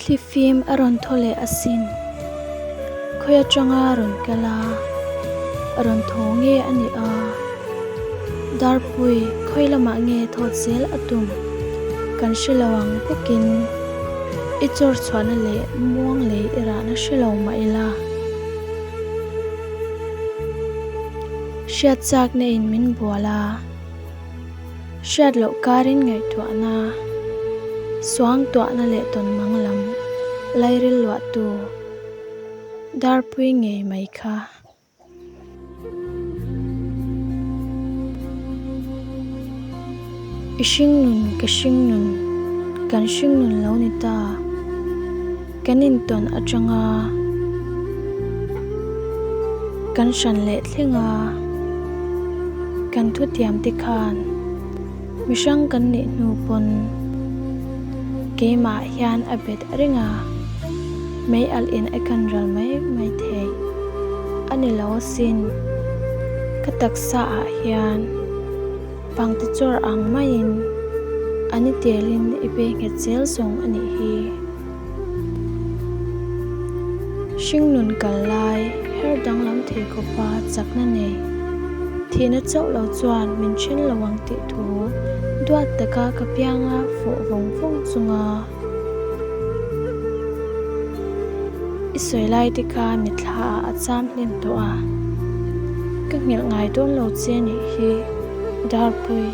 Thlifim a rawn thaw leh asin. Khawi atanga rawn kal a, rawn thaw nge a nih a? Darpui khawi lamah nge thawt zel a tum? Kan hre lo ang bawkin i chawr chhuahna leh muang lei i rahna hre lo mah ila. Hriat chakna in min bual a. Hriat loh karin ngaihtuahna, suangtuahna leh tawnmang lam lairil luahtu darpui ngei mai kha. I hringnun ka hringnun, kan hringnun lo ni ta. Kan intawn atanga kan hran leh thleng a, kan thutiam te khan mihrang kan nih hnu pawn keimah hian a bet reng a, mei alh in a kan ral mai mai thei a ni lo asin. Ka taksa ah hian pangti chawr ang maiin a ni telin i pe nghet zel zawng a nih hi. Hringnun kal lai her danglam thei khawpa chakna nei thihna chauh lo chuan min then lo ang tih thu duat taka ka pianga fawh vawng vawng chunga i sawi lai te kha mitthla ah a cham hlen tawh a, ka nghilh ngai dawn lo che nih hi Darpui.